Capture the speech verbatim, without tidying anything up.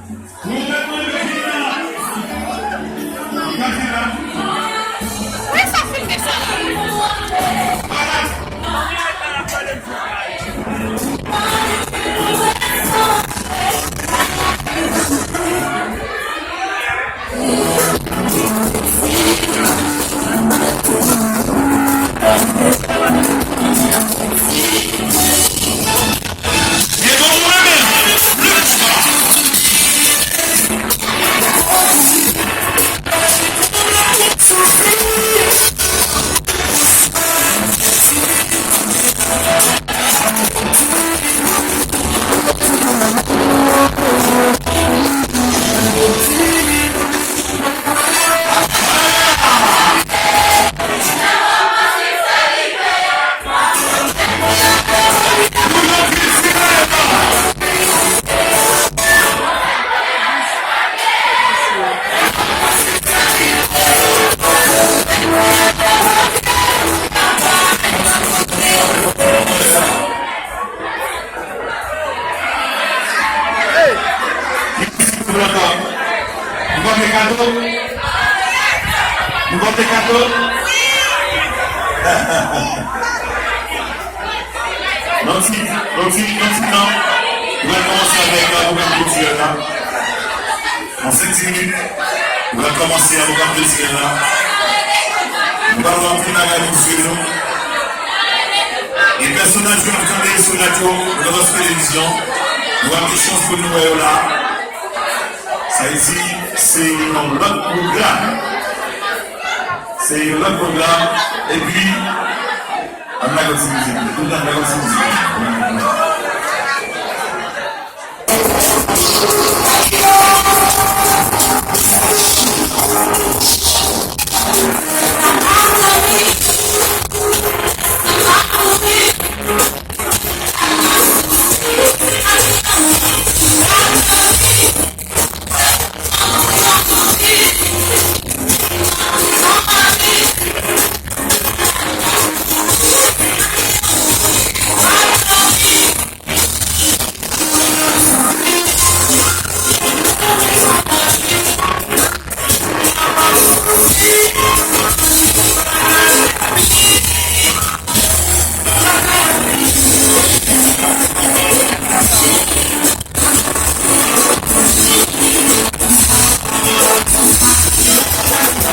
Pou mwen, mwen, Regina. Regina. Wè sa filme sa la. Nou pote kado? Nou pote kado? Nan ti, nan ti, nan ti tan, nou pral kòmanse avèk avoka kiltirèl la. Nan senk minit, nou pral kòmanse avoka kiltirèl la. Nou pral wè anpil bagay pou zye nou. E pèsonaj yo ap tande sou radyo, nan televizyon, nou ap gen chans pou nou wè yo la. Sa vle di, se yon lòt pwogram. Se yon lòt pwogram. Epi, ann lage yon ti mizik. Tout ann lage yon ti mizik.